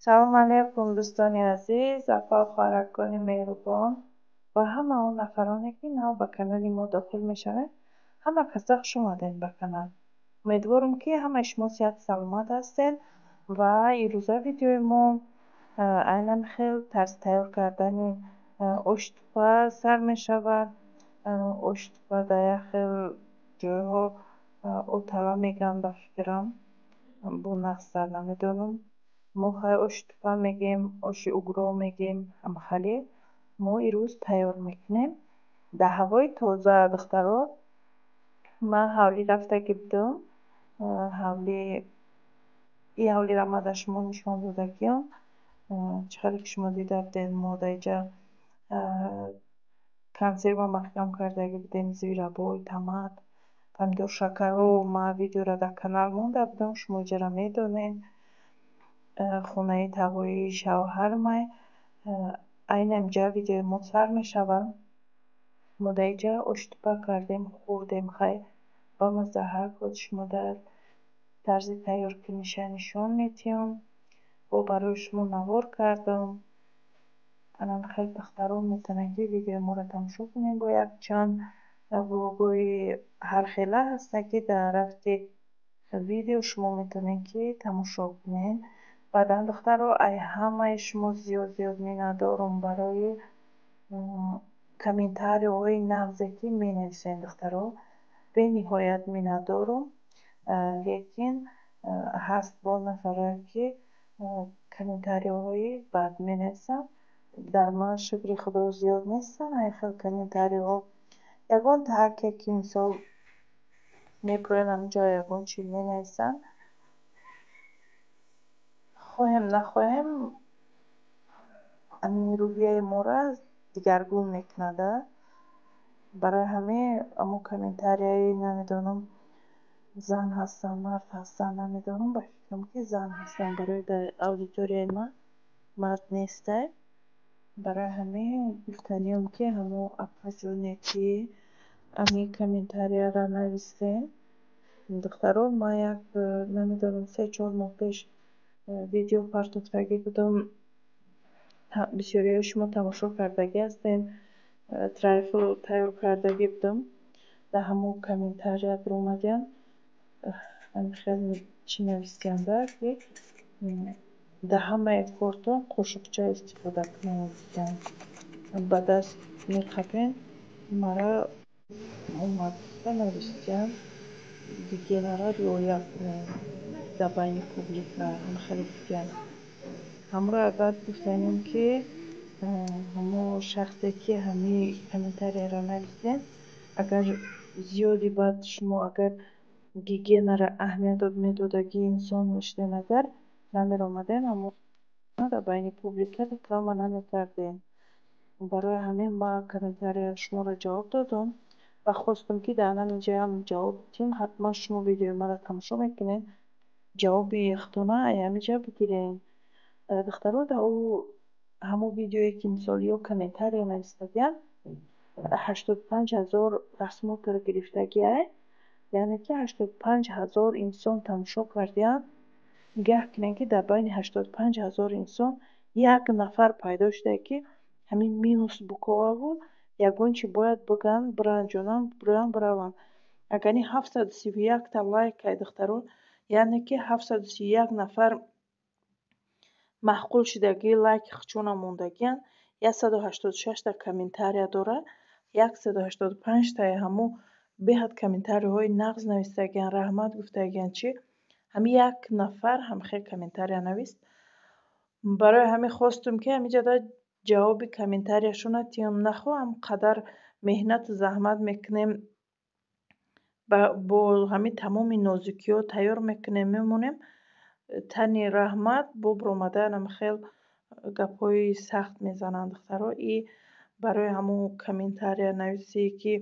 Салом алейкум, дӯстони азиз, апа, хоҳаракони меҳрубон ва ҳама он нафароне, ки нав ба канали мо дохил мешавед. Ҳама каса хуш омадед ба канал. Умедворам, ки ҳамаи шумо сиҳату саломат ҳастед ва ирӯза видеои мо айнан хел тарзи тайёр кардани оштупа сар мешавад. Оштупа дар як хел ҷойҳо отала мегӯянд, ба фикрам, бо нағзтар намедонам. Мо хай оштупа мегӯем, оши угро мегӯем, ҳамахеле мо ирӯз тайёр мекунем дар ҳавои тоза. Духтаро, ман ҳавлӣ рафтагӣ будам. Ҳавли ин ҳавлиро ман дар шумо нишон додагиам. Чӣ хеле ки шумо дида будед, мо дар инҷа консерва маҳкам кардагӣ будем, зверобой, томат, помидор, шакарро. Ман видеоро дар канал монда будам, шумо иҷара медонед. Хонаи тағоии шавҳармай. Айнан инҷа видеои мо сар мешавад. Мо дар инҷа оштупа кардем, хӯрдем. Хай, ба маззаҳак шумо дар тарзи тайёркуниша нишон медиҳам. Бо барои шумо навор кардам. Анам хеле, духтарон, метавонед, ки видеои моро тамошо кунед. Бо якчанд влогҳои ҳархела ҳастанд, ки дар рафти видео шумо метавонед, ки тамошо кунед. Баъдан, духтаро, ай ҳамаи шумо зиёд зиёд миннатдорум барои комментариҳои нағзе, ки менависед. Духтаро, бениҳоят миннатдорум, лекин ҳаст бо нафарое, ки комментариҳои бад менависанд. Дар ман, шукри Худо, зиёд нестанд ай хел комментариҳо. Ягон таҳаке, ки мисол мепурӯянд, ҳаминҷо ягон чи менависанд. Хоҳем нахоҳем, ҳамин рӯҳияи моро дигаргун мекунад. Барои ҳамин ҳамон комментарияи, намедонам, зан ҳастанд, мард ҳастанд, намедонам, ба фикрам, ки зан ҳастанд, барои дар аудиторияи ман мард нестай. Барои ҳамин гуфтаниам, ки ҳамон апаҷоне, ки ҳамин комментарияро навистем. Духтаро, ман як, намедонам, 3-4 моҳ пеш видео партофтагӣ будам, бисёриҳои шумо тамошо кардагӣ ҳастед. Трайфл тайёр кардагӣ будам, дар ҳамон комментария биромадиянд, хел чӣ навистиянда, ки дар ҳамаи кортон қошуқча истифода кунед, гуфтиянд. Ба даст меқапен, мара омад навистиянд, гигиенаро риоя кунед дар байни публика, ҳамхеле гуфтиянд. Ҳамроҳ агар гуфтанем, ки ҳамон шахсе, ки ҳамин комментарияро навистед, агар зиёди баъд шумо агар гигиенаро аҳамият медодагӣ инсон мешудед, агар намеромадем, ҳамон дар байни публика реклама намекардем. Барои ҳамин ман комментарияи шуморо ҷавоб додам ва хостам, ки дар ҳамин ҷоям ҷавоб диҳем. Ҳатман шумо видеои маро тамошо мекунед, ҷавоби худтона ҳамин ҷа бигиред. Духтаро, дар ӯ ҳамон видеое, ки мисол ё комментария навистагианд, 85 000 просмотр гирифтагиай, яъне ки 85 000 инсон тамошо кардианд. Нигаҳ кунед, ки дар байни 85 000 инсон як нафар пайдо шуда, ки ҳамин минус буковаву ягон чи бояд бигӯянд, биранҷонанд, бироянд, бираванд. Агар ин 731-та лайк ай, духтаро, яъне ки 731 нафар маъқул шудагӣ лайки худшона мондагианд, 186-та комментария дорад, 185-таи ҳамун беҳад комментариҳои нағз навистагианд, раҳмат гуфтагианд. Чӣ ҳамин як нафар ҳамхел комментария навист. Барои ҳамин хостум, ки ҳаминҷа ҷавоби комментарияшона тиём. Нахоҳам қадар меҳнату заҳмат мекунем, бо ҳамин тамоми нозукиҳо тайёр мекунем, мемонем, тани раҳмат бо биромада ҳамхел гапҳои сахт мезананд. Духтаро, и барои ҳамон комментариянависие, ки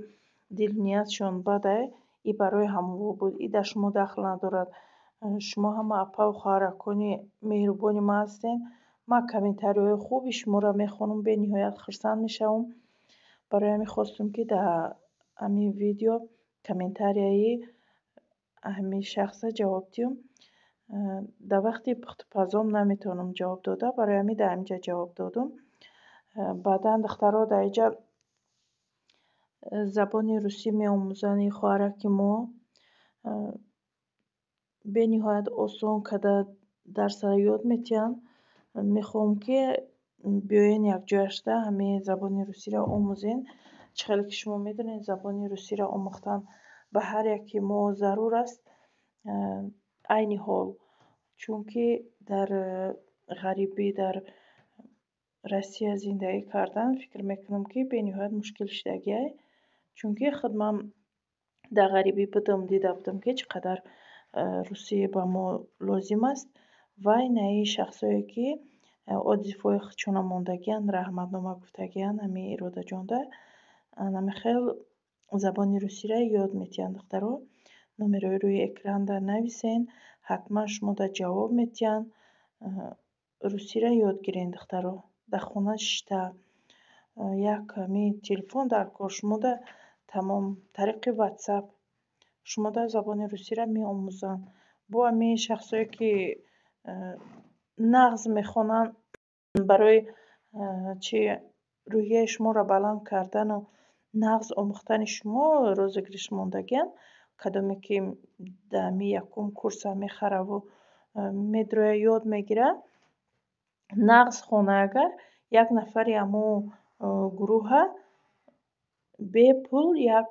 дилниятшон бадай, и барои ҳамонҳо буд, и дар шумо дахл надорад. Шумо ҳама апаву хоҳаракони меҳрубони ман ҳастед. Ман комментариҳои хуби шуморо мехонам, бениҳоят хурсанд мешавам. Барои ҳамин хостум, ки дар ҳамин видео комментарияи ҳамин шахса ҷавоб диҳам. Дар вақти пухтупазом наметавонам ҷавоб дода, барои ҳамин дар ҳаминҷа ҷавоб додум. Баъдан духтаро дар инҷа забони русӣ меомӯзанд. Ин хоҳараки мо бениҳоят осон карда дарсро ёд метиҳанд. Мехоҳам, ки биёен якҷоя шуда ҳамин забони русиро омӯзем. Чӣ хеле ки шумо медонед, забони русиро омӯхтан ба ҳар яке мо зарур аст айни ҳол, чунки дар ғарибӣ, дар Россия зиндагӣ кардан, фикр мекунам, ки бениҳоят мушкил шудагиай. Чунки худман дар ғарибӣ будам, дида будам, ки чӣ қадар русӣ ба мо лозим аст. Ва инаи шахсое, ки отзывҳои худшона мондагиянд, раҳматнома гуфтагиянд, ҳамин Иродаҷонда ҳамин хел забони русиро ёд метиҳанд. Духтаро, номерои рӯи экранда нависен, ҳатман шумода ҷавоб метиҳанд. Русиро ёд гирен, духтаро, дар хона шишта, як ҳамин телефон дар кор шумода тамом, тариқи Ватсап шумода забони русиро меомӯзанд. Бо ҳамин шахсое, ки нағз мехонанд, барои чи рӯҳияи шуморо баланд кардану нағз омӯхтани шумо розыгрыш мондагиянд. Кадоме ки дар ҳамин якум курса мехараву медроя, ёд мегирад, нағз хона, агар як нафари ҳамон гурӯҳа бепул як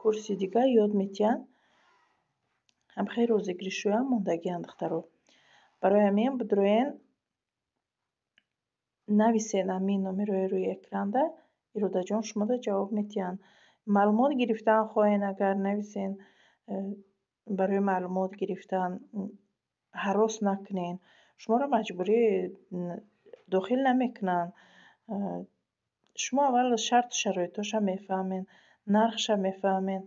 курси дигар ёд метиҳанд. Ҳамхел розыгрышҳоям мондагиянд, духтаро. Барои ҳамин бидроен, нависен ҳамин номерои рӯи экранда, Иродаҷон шумода ҷавоб метиҳанд. Маълумот гирифтан хоҳен, агар нависен, барои маълумот гирифтан ҳарос накунен, шуморо маҷбурӣ дохил намекунанд. Шумо аввал шарту шароитоша мефаҳмед, нархша мефаҳмед.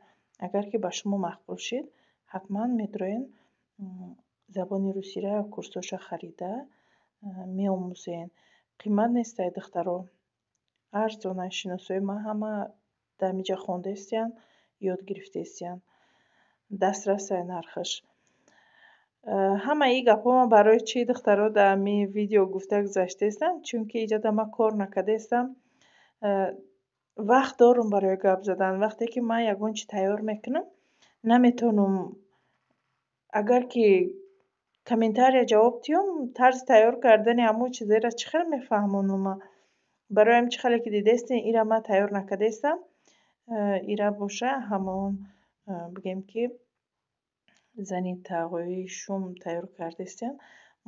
Агар ки ба шумо маъқул шид, ҳатман медроен, забони русиро курсоша харида меомӯзен. Қимат нестай, духтаро, арзона. Шиносои ман ҳама дар ҳаминҷа хондаистиянд, ёд гирифтаистиянд, дастрасай нархаш. Ҳамаи ин гапҳо ман барои чӣ, духтаро, дар ҳамин видео гуфта гузаштаистам? Чунки иҷода ман кор накардаистам, вақт дорум барои гап задан. Вақте ки ман ягон чӣ тайёр мекунам, наметавонам, агар ки комментария ҷавоб диҳам, тарзи тайёр кардани ҳамон чизеро чӣ хел мефаҳмонам ман? Барои ҳамин, чӣ хеле ки дидаистем, ира ман тайёр накардаистам. Ира боша, ҳамон бигем, ки зани тағоии шум тайёр кардаистиянд.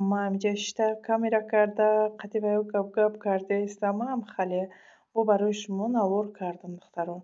Ман ҳаминҷа шишта, камера карда, қати ваё гап-гап кардаистам. Ҳам хале бо барои шумо навор кардам, духтаро.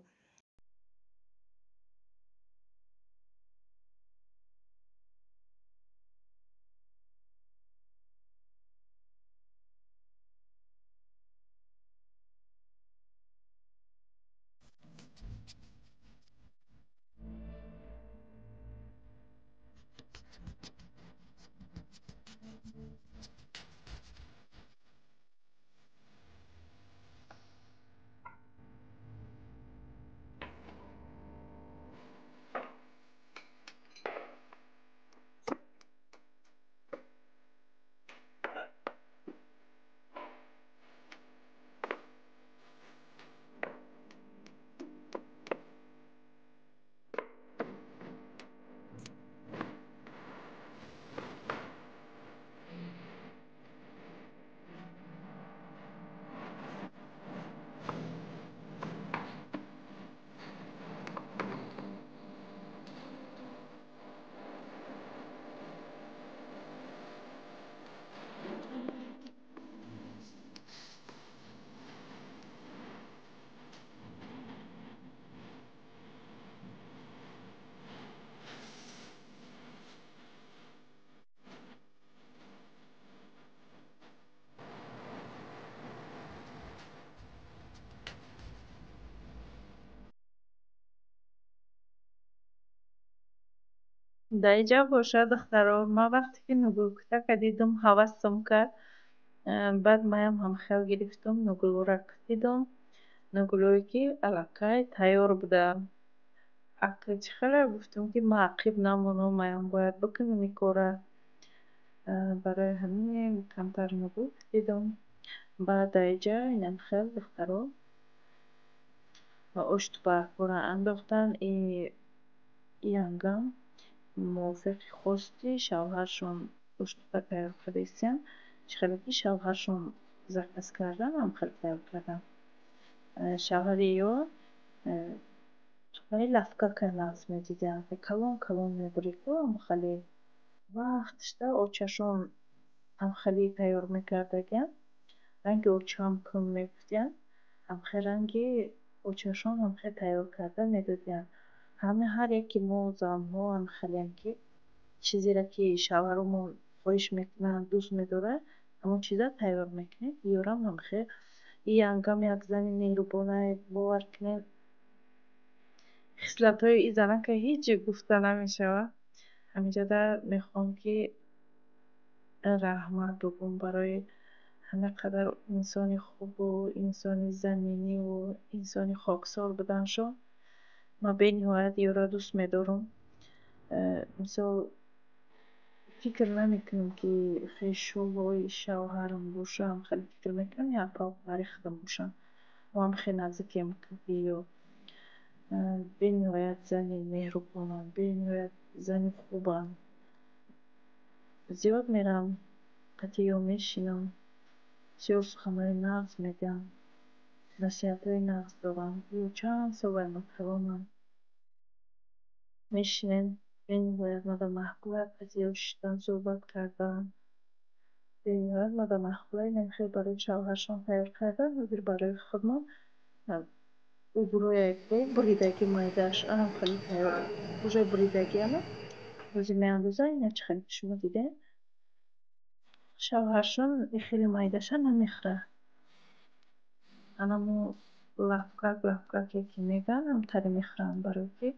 Дар инҷа бошад, духтаро, ман вақте ки нугулкутака дидум, ҳавасам кард. Баъд маям ҳамхел гирифтум, нугулҳоро кутидум, нугулҳое ки аллакай тайёр буда. Акл чӣ хеле гуфтум, ки ман ақиб намонам, маям бояд бикунам ин корра. Барои ҳамин камтар набуд дидам. Баъд дар инҷа инам хел духтаро оштупакҳоро андохтан. Янгам мувофиқи хости шавҳаршон оштупак тайёр карда истиянд. Чӣ хеле ки шавҳаршон заказ кардан, ҳам хел тайёр кардан. Шавҳари ё тупаи лафкака нағз медиданд. Калон калон мебуридку ҳамхеле. Вақташда очашон ҳамхеле тайёр мекардагиянд. Ранги очам кун мегуфтиянд. Ҳамхел ранги очашон ҳамхел тайёр карда медодиянд. Ҳама ҳар яке мо занҳо ҳамхелем, ки чизеро ки шавҳаромон хоҳиш мекунанд, дӯст медоранд, ҳамон чизро тайёр мекунем. Ёрам ҳамхел. И янгам як зани меҳрубонае, бовар кунед. Хислатҳои ин занака ҳеҷ гуфта намешавад. Ҳаминҷода мехоҳам, ки раҳмат бигӯм барои ҳама қадар инсони хубу инсони заминиву инсони хоксор буданшон. Ман бениҳоят ёро дӯст медорам. Мисол, фикр намекунам, ки хешовои шавҳарам бошам, хеле фикр мекунам, як хоҳари худам бошам. Мо ҳам хеле наздикем ё. Бениҳоят зани меҳрубонанд, бениҳоят зани хубанд. Зиёд мерам, қати ё мешинам, бисёр суханҳои нағз мегӯянд, насиҳатҳои нағз доранд. Ё чанд сол бай ма калонанд. Мешинем, бениҳоят мада маъқул қати ё шиштан, суҳбат кардан. Бениҳоят мада маъқула. Инам хел барои шавҳаршон тайёр кардан, ҳозир барои худмон угрое буридаги майдааш анам хеле тайёр уже буридагиама ҳозир меандозам. Ина чӣ хеле ки шумо дидед. Шавҳаршон хеле майдаша намехӯрад. Анамо лафкак лафкаке ки мегӯянд, ҳамтаре мехӯранд, барое ки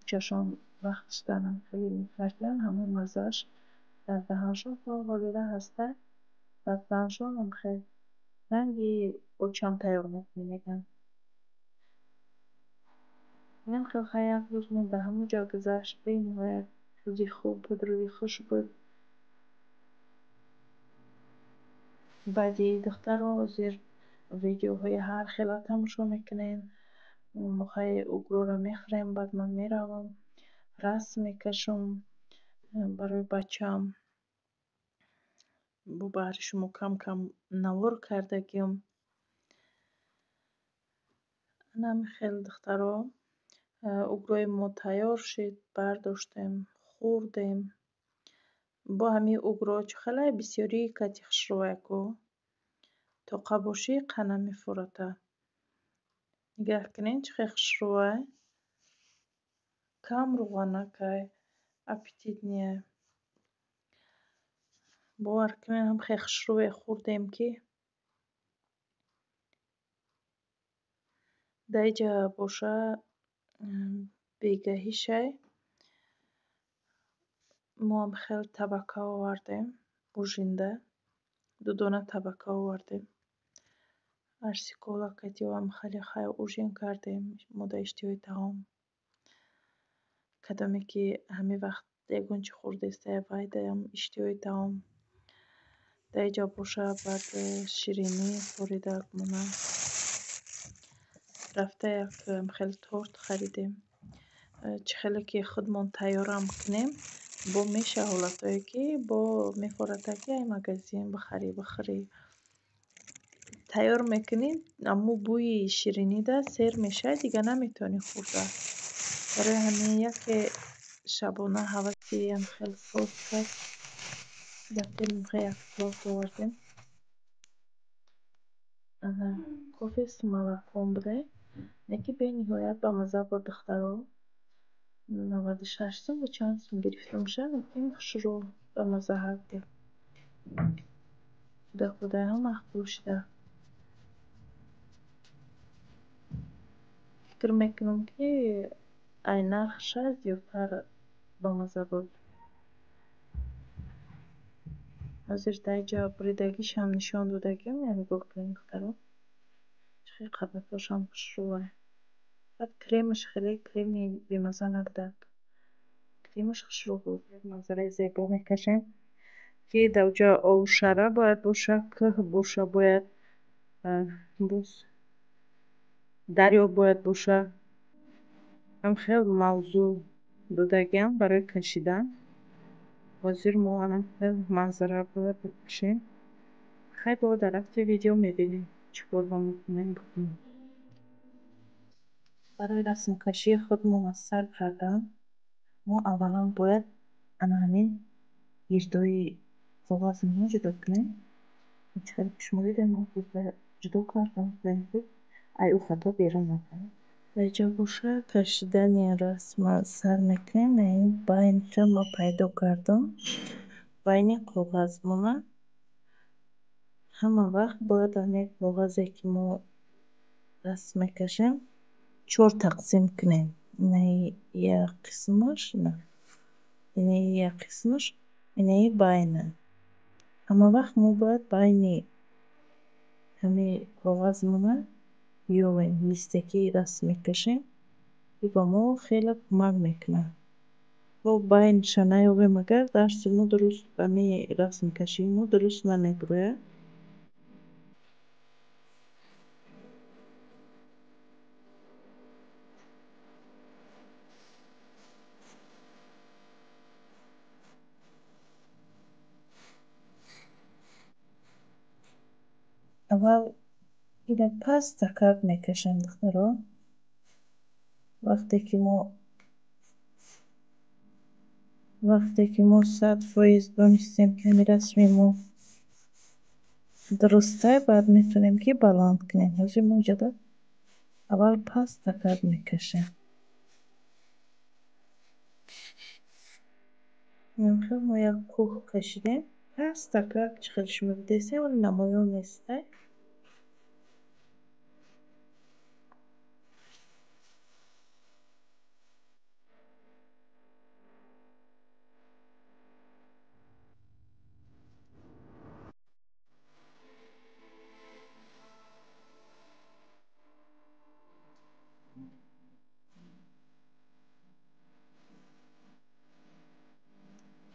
очашон вақташда хеле мекарданд, ҳамон маззааш дар даҳаншон то ҳолира ҳаста. Баъд заншон ҳамхел ранги очам тайёр мекунӣ мегӯянд. Инам хел хай як рӯз мо дар ҳамон ҷо гузашт. Бениҳоят рӯзи хуб буд, рӯзи хуш буд. Баъди духтаро ҳозир видеоҳои ҳар хела тамошо мекунем. Хай угроро мехӯрем, баъд ман меравам, расм мекашам барои бачаам. Бо баҳри шумо кам кам навор кардагиам. Анам хел духтаро, угрои мо тайёр шид, бардоштем, хӯрдем. Бо ҳамин угро чӣ хелай бисёрӣ кати хушрӯяку. Тоқа бошӣ, қа намефурата. Нигаҳ кунед, чӣ хел хушрӯай. Кам рӯғанакай, аппетитныйай. Бовар кунед, ҳам хел хушрӯе хӯрдем, ки дар инҷа боша бегаҳишай. Мо ҳам хел табака овардем ужинда. Ду дона табака овардем. Арсикола катиёам хеле хай ужин кардем. Мо дар иштиҳои таом. Кадоме ки ҳамин вақт ягон чӣ хӯрдестая, вайдаям иштиҳои таом. Дар инҷа боша баъд ширинӣ хӯрида монам. Рафта як хел торт харидем. Чӣ хеле ки худмон тайёрам кунем, бо меша ҳолатҳое ки бо мефората, ки ай магазин бихарӣ, бихӯрӣ. Тайёр мекунӣ, аммо бӯи ширинида сер мешавад, дигар наметавонӣ хӯрда. Барои ҳамин яке шабона ҳаваси хел торт кард. Рафтем, як торт овардем. Кофе с молоком буда, лекин бениҳоят бамазза буд, духтаро. 96 сум ё чанд сум гирифтамша, лекин хушрӯ, бамазза ҳастем. Худоям маъқул шуда. Фикр мекунам, ки ай нархша зиёдтар бамазза буд. Ҳозир дар инҷа буридагишам нишон додагиам, нигоҳ кунед, духтаро. Чӣ хел қабатҳошам хушрӯай. Баъд кремаш хеле креми бемазза набуда. Кремаш хушрӯ буд. Як манзараи зебо мекашем. Ки дар оҷа овшара бояд боша, кӯҳ боша, бояд боз дарё бояд боша. Ҳам хел мавзӯъ додагиам барои кашидан. Ҳозир мо ана хел манзара бояд бикашем. Хай, бо дар рафти видео мебинем, чӣ корҳо метавонем бикунем. Барои расмкашии худ муяссар кардан мо аввалан бояд ана ҳамин гирдои коғазро ҷудо кунем. Чӣ хеле ки шумо дидем, мо ҷудо кардам, ай ӯ хато берун накунем. Дар ҷо боша, кашидани расма сар мекунем. Ин байнша мо пайдо кардам. Байни коғазмона ҳама вақт бояд ҳамин коғазе, ки мо расм мекашем, чор тақсим кунем. Инаи як қисмаш, инаи як қисмаш, инаи байна. Ҳама вақт мо бояд байни ҳамин коғазмона биёвем, листе ки расм мекашем, ки ба мо хеле кӯмак мекунад. Бо байнша наёбем агар, дарси мо дуруст, ҳамин расмкашии мо дуруст намебирояд. Аввал ина пастакак мекашем, духтаро. Вақте ки мо 100% донистем, ки ҳамин расми мо дурустай, баъд метавонем, ки баланд кунем. Ҳозир мо иҷода аввал пастакак мекашем. Инхел мо як кӯҳ кашидем. Пастакак, чӣ хел шумо дидесем, вале намоён нестай.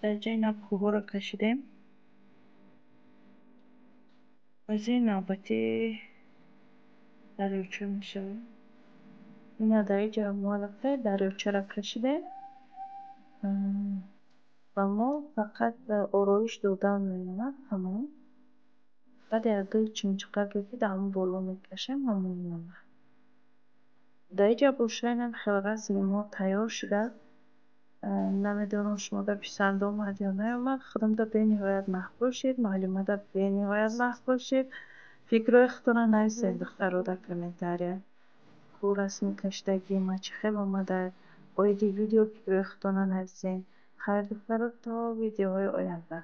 Дар ҷои ина кӯҳҳоро кашидем. Ҳозир навбати дарёча мешавад. Ина дар инҷа мо аллакай дарёчаро кашидем. Ва мо фақат ороиш додан мемонад, тамом. Баъд як ду чимчиқаке, ки дар ҳамон боло мекашем, ҳамон мемонад. Дар инҷа боша, инам хел расми мо тайёр шуда. Намедонам, шумода писанд омад ё наомад. Худамда бениҳоят маъқул шид, муаллимада бениҳоят маъқул шид. Фикрҳои худтонро нависед, духтаро, дар комментария. Ку расми кашидагии ма чӣ хел омада? Оиди видео фикрҳои худтонро нависед. Хайр, духтаро, то видеоҳои оянда.